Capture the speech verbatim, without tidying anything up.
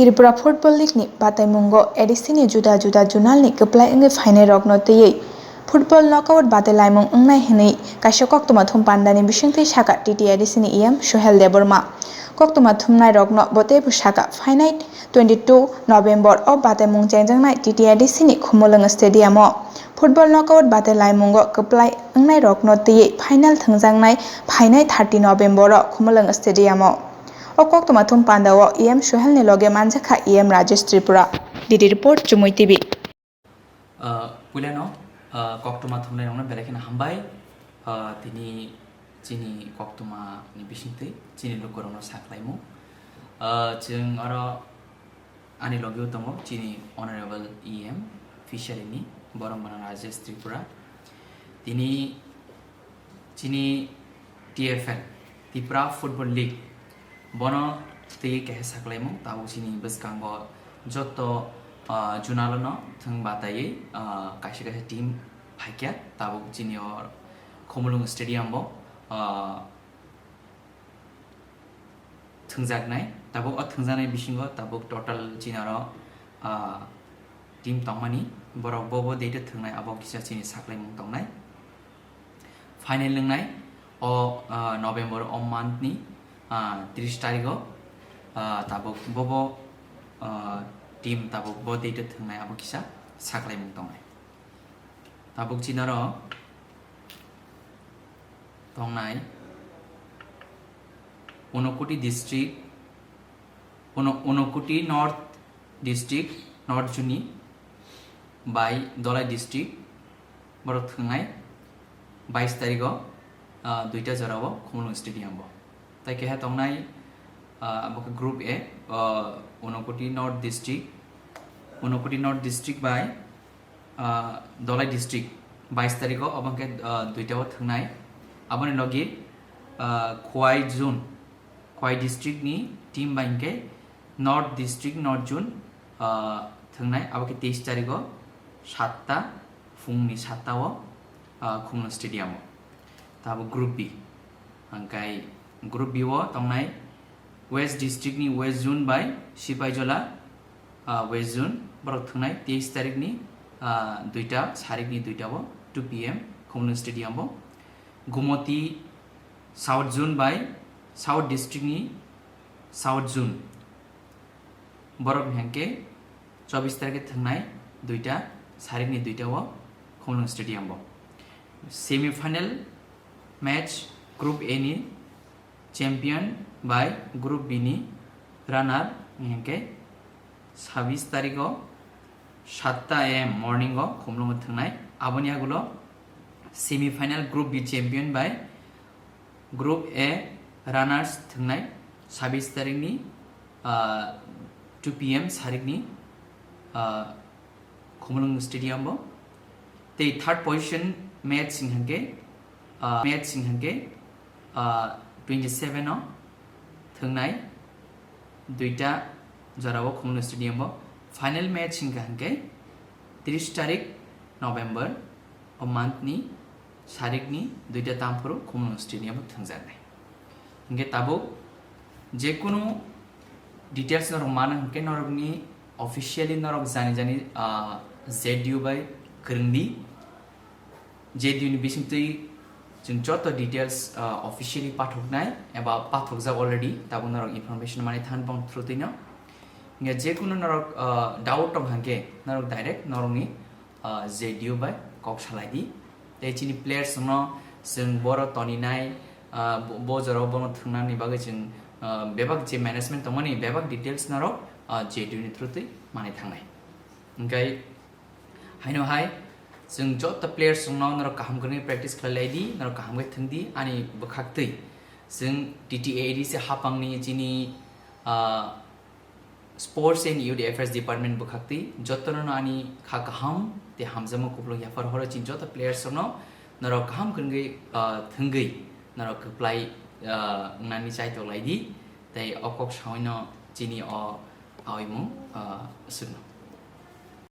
Tripura Football League ni bataimungo A D C ni juda juda zonal ni kwplai wngwi phainai rokno twiwi football knockout batai laimung wngnai hwnwi kaisa koktwma thum pandani bisingtwi sakha T T A D C ni E M Suhel Debbarma. Koktwma thumnai rokno bo teibo sakha phainai twenty two November o bataimung chengjaknai T T A D C ni Khumulwng Stadium o. Football knockout batai laimungo kwplai wngnai rokno twiwi final thwngjaknai phainai thirty November o Khumulwng Stadium o. O koktwma thum pandao E M Suhel ni loge manjakha E M Rajesh Tripura. D D report, Chumui T V. Ah, puilano, ah, koktwma thumnai rokno belai kheno hambai. Ah, tini chini koktwma ni bisingtwi chini lukurokno saklaimung. Ah, chwng oro ani logio tongo chini Honorable E M Fishery ni, borok mano Rajesh Tripura. Tini chini T F L, Tripura Football League, bono twi kaisa saklaimung, tabuk chini bwskango joto, ah, zonal no thwng bataiwi, ah, kaisa kaisa team phaikha, tabuk chini o Khumulwng Stadium bo, ah, thwngjaknai. Tabuk o thwngjaknai bisingo tabuk total chini oro, ah, team tongmani, borok bo bo date o thwngnai, abo kisa chini saklaimung tongnai. Final wngnai o, ah, November o month ni, ah, tris tarikh o, ah, tabuk bo bo, ah, team tabuk bo date o thwngnai, abo kisa saklaimung tongnai. Tabuk chini oro tongnai Unakoti district, Uno-, Unakoti North District, North Zone ni bai Dholai District, borok thwngnai bais tarikh o, ah, duita jora o Khumulwng Stadium o. Tai keha tongnai, ah, abo khe Group A, ah, Unakoti North District, Unakoti North District bai, ah, Dholai District, bais tarikh o, obo hwnkhe, ah, duita o thwngnai. Aboni logi, ah, Khowai Zone, Khowai District ni team bai hwnkhe North District, North Zone, ah, thwngnai, abo khe teis tarikh o satta phungni satta o, ah, Khumulwng Stadium o. Tabuk Group B. Hwnkhe Group B o tongnai West District ni West Zone bai Sipaijola, ah, West Zone, borok thwngnai teis tarikh ni, ah, duita, sarikni duita o, two P M Khumulwng Stadium o. Gumoti South Zone bai South District ni South Zone, borok ni hwnkhe chobis tarikhe thwngnai duita, sarikni duita o Khumulwng Stadium o. Semi final match Group A ni champion bai Group B ni runner hwnkhe sabis tarikh o satta A M morning o Khumulwng o thwngnai. Aboni agulo semi final Group B champion bai Group A runners thwngnai sabis tarikh ni, ah, two P M sarikni, ah, Khumulwng Stadium o. Tei third position match wngkha hwnkhe, ah, match wngkha hwnkhe, ah, twenty seven o thwngnai duita jora o Khumulwng Stadium o. Final match wngkha hwnkhe tris tarikh November o month ni sarikni duita tamphuru Khumulwng Stadium o thwngjaknai. Hwnkhe tabuk jekunu details norok mana hwnkhe norokni officially norok jani jani, ah, Z D U bai kwrwngdi. Z D U ni bisingtwi chwng joto details, ah, officially pathoknai eba pathokjak already, tabuk norok information manwi thang bong through twino. Hwnkhe jekunu norok, ah, doubt tong hwnkhe norok direct norokni ah, Z D U bai kok salai di. Tei chini players no chwng boro toninai, ah, bo, bo jorao bono thwngnani bagwi chwng, ah, bebak je management tongmani bebak details norok, ah, Z D U ni through twi manwi thangnai. Hwnkhe haino hai chwng joto players rokno norok kaham kwrwngwi practice khlai lai di, norok kaham khe thwng di ani bwkhak twi. Chwng T T A D C hapangni chini, ah, Sports and Youth Affairs Department bwkhaktwi jotono ani kha kaham tei hamjakma kupulung yaphar horo chini joto players rokno norok kaham kwrwngwi, ah, thwngwi norok kwplai, ah, wngnani chaitok lai di tei o kok saui no chini o aoimung, ah, aswkno.